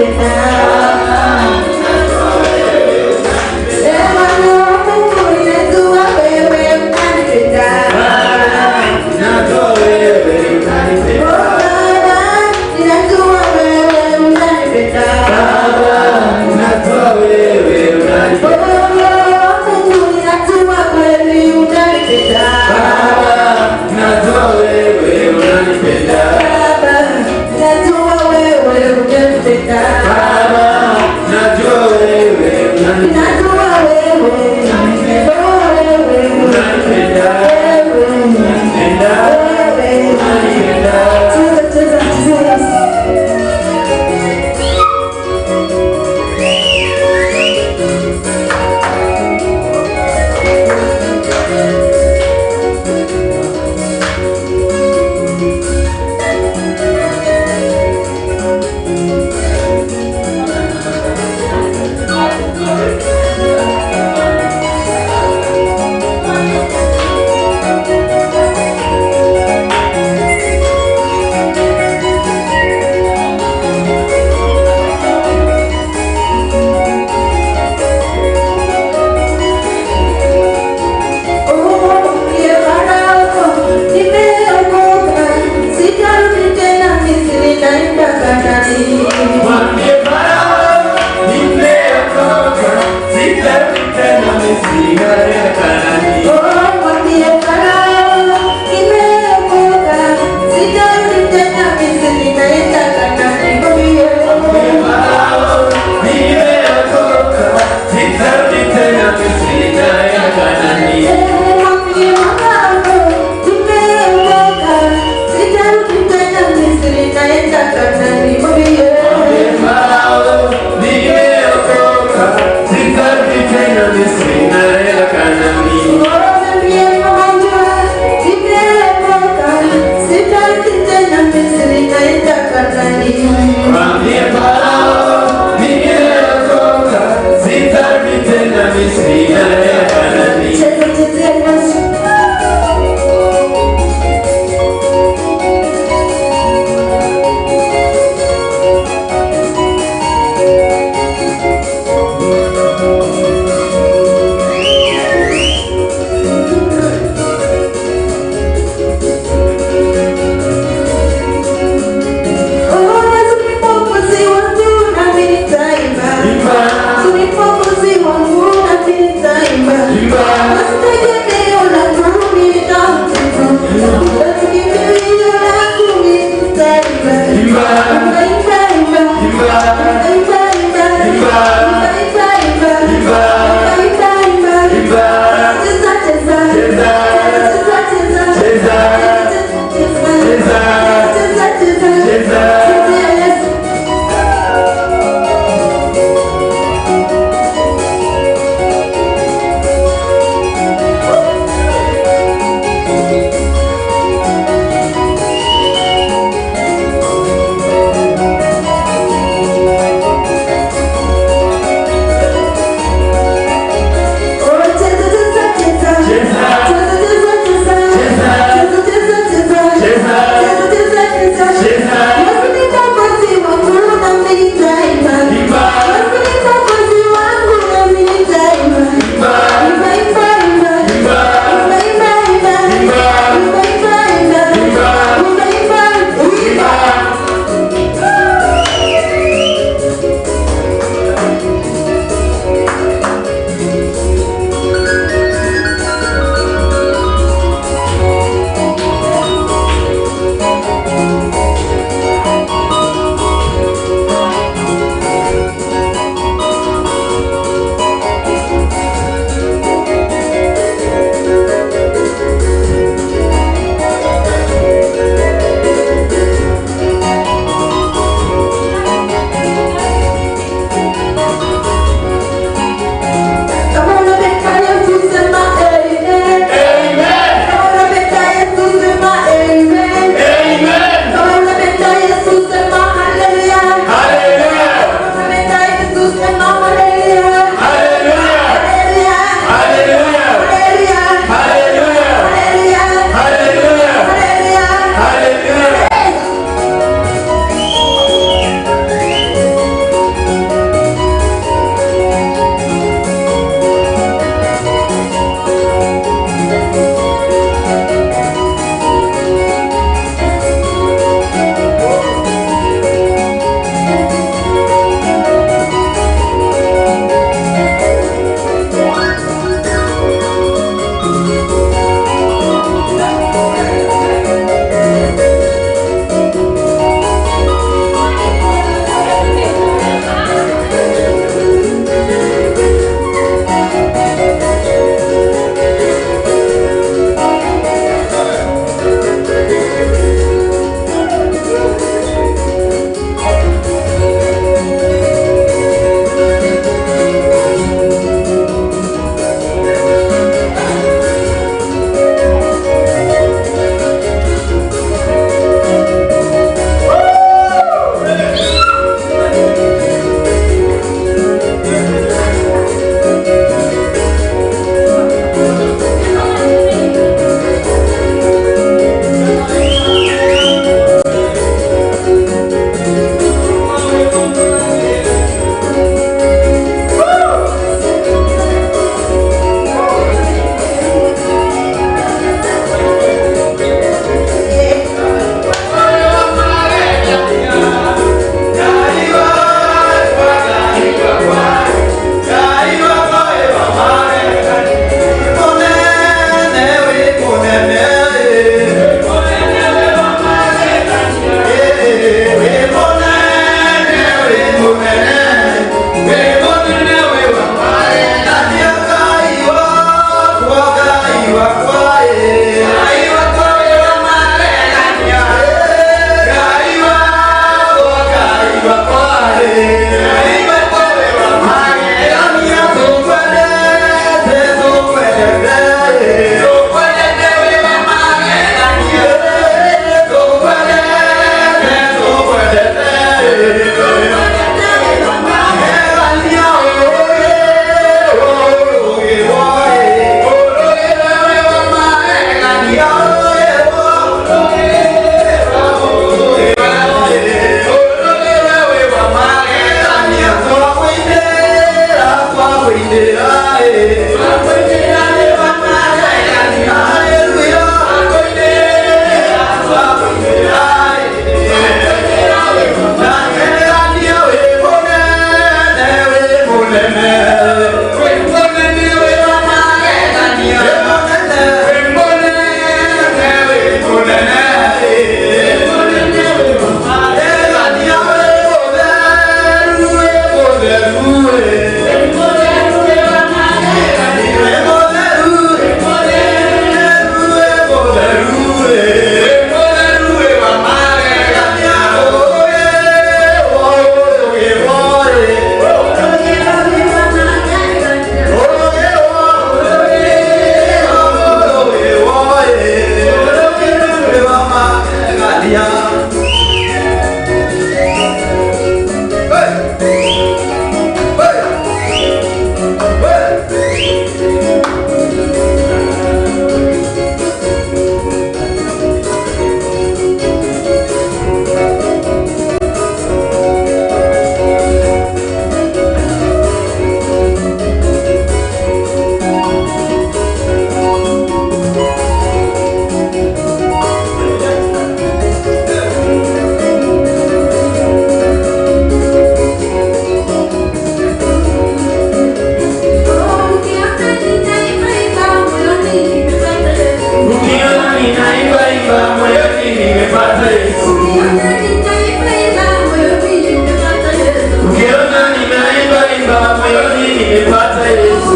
nimepata Yesu.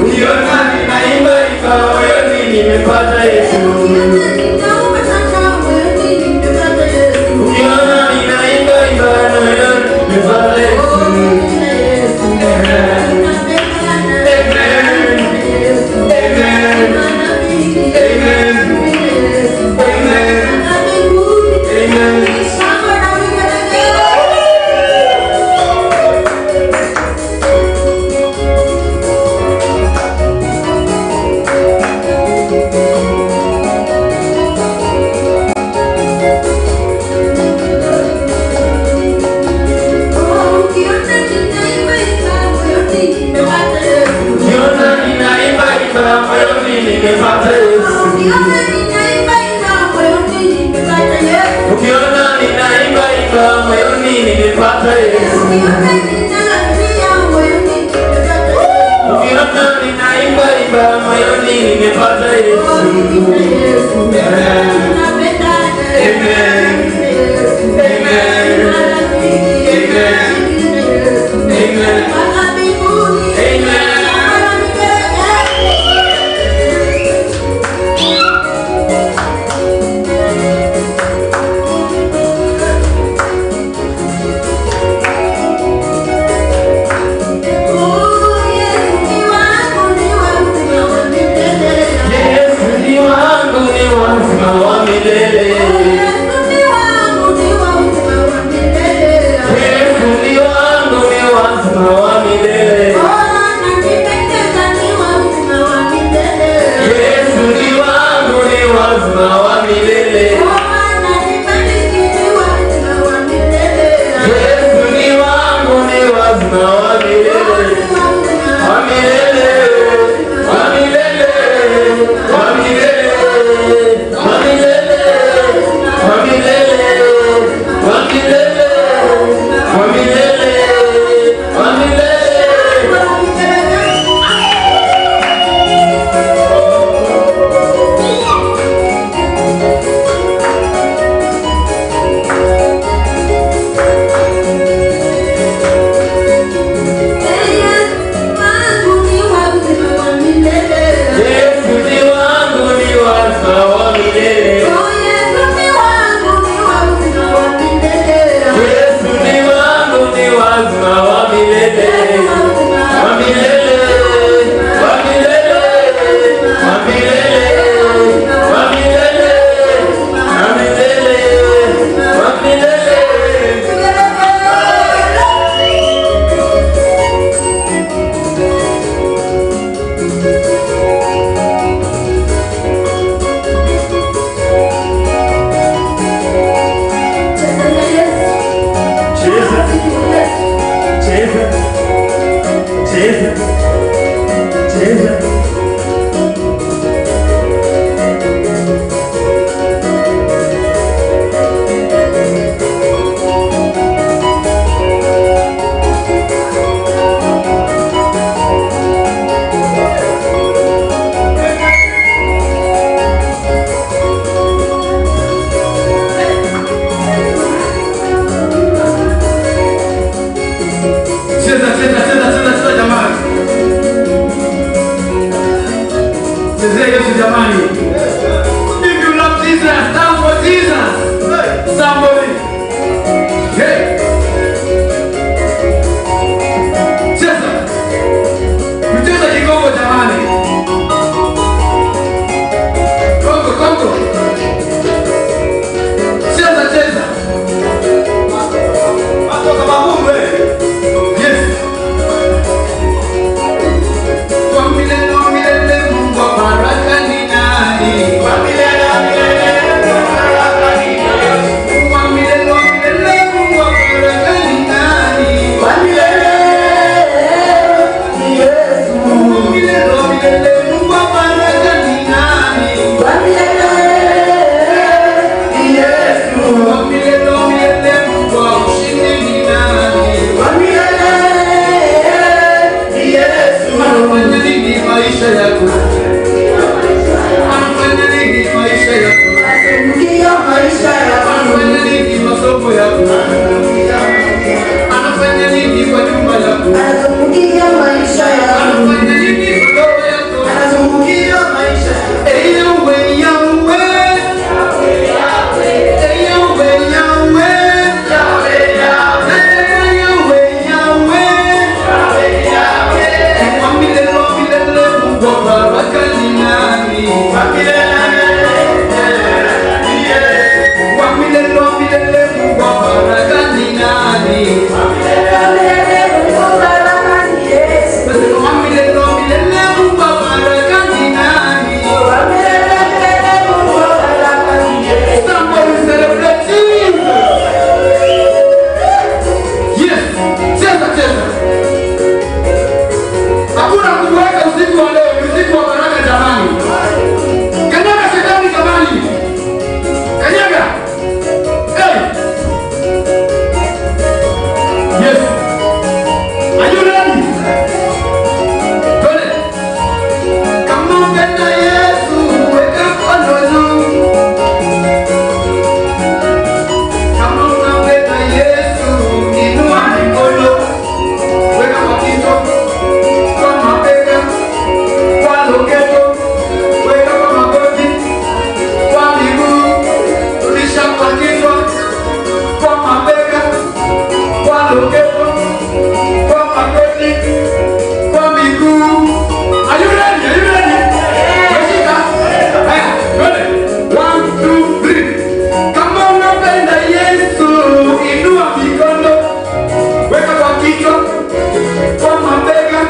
Ukiona ninaimba imba moyoni nimepata Yesu. Ukiona ninaimba imba moyoni nimepata Yesu. Amen. Amen. Amen. Amen. Amen. Ukiona ninaimba imba moyoni nimepata Yesu. Ukiona ninaimba imba moyoni nimepata Yesu. Ukiona ninaimba imba moyoni nimepata Yesu. Amen. Amen. Amen. Amen. Amen. Amen. Yesu ni wangu, ni wa uzima wa milele. Yesu ni wangu, ni wa uzima wa milele. Yesu ni wangu, ni wa uzima wa milele. Yesu ni wangu, ni wa uzima wa milele. Wa milele, wa milele, wa milele, wa milele, wa milele, wa milele, wa milele, wa milele. Yesu ni wangu, ni wa uzima wa milele. Yesu ni wangu, ni wa uzima wa milele. Wa milele, wa milele, wa milele, wa milele, wa milele, wa milele. Cheza, cheza, cheza, cheza. Cheza, cheza, cheza, cheza, cheza jamani. Chezea Yesu jamani. If you love Jesus, stand for Jesus. Somebody. Hey. Cheza. Mcheza kikongo jamani. Kongo, Kongo. Cheza, cheza. Yes. Kwa milele wa milele Mungu wa baraka ni nani? Kwa milele wa milele Mungu wa baraka ni nani? Kwa milele wa milele Mungu wa baraka ni nani? Kwa milele ni Yesu. Kwa milele wa milele Mungu wa baraka ni nani? Kwa milele ni Yesu. Kwa milele wa milele Mungu wa ushindi ni nani? Kwa milele ni Yesu. Anafanya nini maisha yako? Anafanya nini maisha yako? Anafanya nini masomo yako? Anafanya Yes. Are you ready? Twende. Kama umpenda Yesu, weka mkono juu. Kama unampenda Yesu, inua mikono. Weka kwa kichwa, kwa mabega, kwa loketo, weka kwa magoti, kwa miguu, rudisha kwa kichwa, kwa mabega, kwa loketo, kwa magoti, kwa miguu. Are you ready? Are you ready? Umeshika? Haya, twende. One, two, three. Kama unapenda Yesu, inua mikono, weka kwa kichwa, kwa mabega,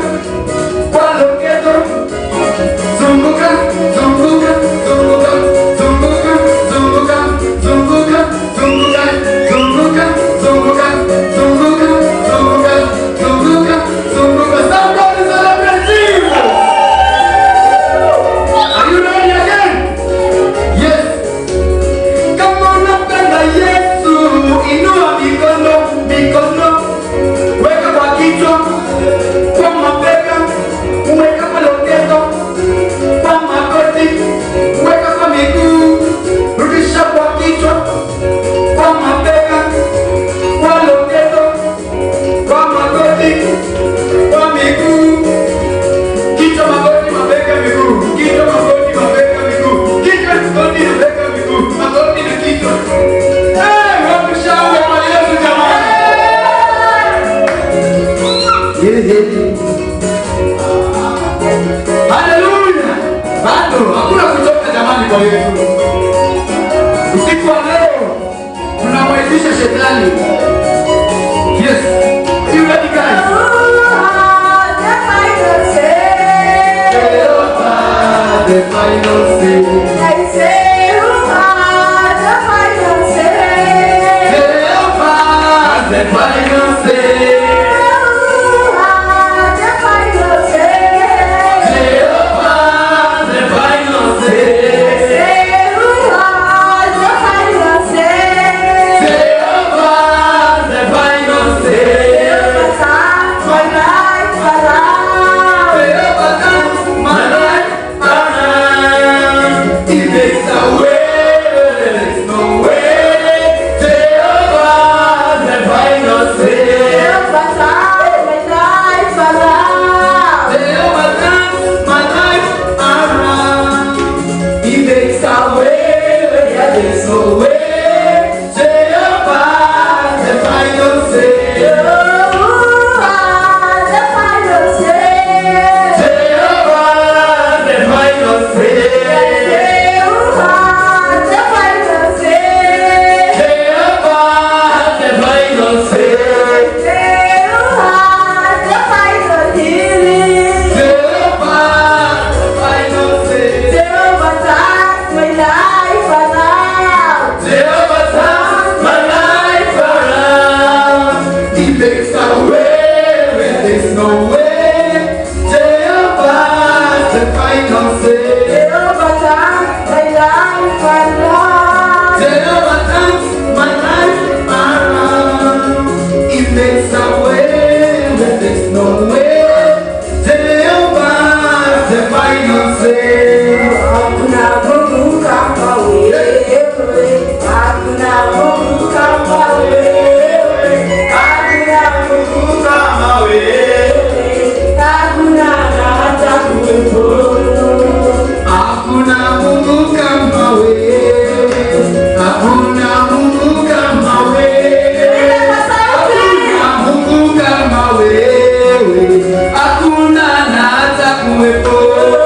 kwa loketo, zunguka, zunguka, zunguka, zunguka, zunguka, zunguka, zunguka, zunguka, zunguka, zunguka, zunguka, zunguka, zunguka. Somebody celebrate Jesus! Are you ready again? Yes. Kama unapenda Yesu, inua mikono, mikono, weka kwa kichwa, kwa mabega, weka kwa loketo, kwa magoti, weka kwa miguu, rudisha kwa kichwa, kwa mabega, kwa loketo, kwa magoti, kwa miguu. Kichwa, magoti, mabega, miguu. Kichwa, magoti, mabega, miguu. Kichwa, magoti, mabega, miguu. Magoti na kichwa. Hey, wapi shangwe kwa Yesu jamani? Yeah. Haleluya! Bado hakuna kuchoka jamani kwa Yesu. Usiku wa leo tunamwaibisha shetani. Yes. Are you ready, guys? Jehovah, the final say. I say, who has the final say? Jehovah, the final say. Who has the final say? Jehovah, the final say. Say, who has the final say? Jehovah, the final say. My life around. Jehovah turns my life around. He makes a way where there is no way. Jehovah, the final say. Jehovah turns my life around. Jehovah turns my life around. He makes a way where there is no way. Jehovah, the final say. Who has the final say? Jehovah, the final say. Say, who has the final say? Jehovah, the final say. Say, who has the final healing? Jehovah, the final say. Jehovah turns my life around. Jehovah turns my life around. He makes a way where there's no way. Jehovah, the final say. Jehovah turns my life around. Jehovah turns my life around. He makes a way where there's no way.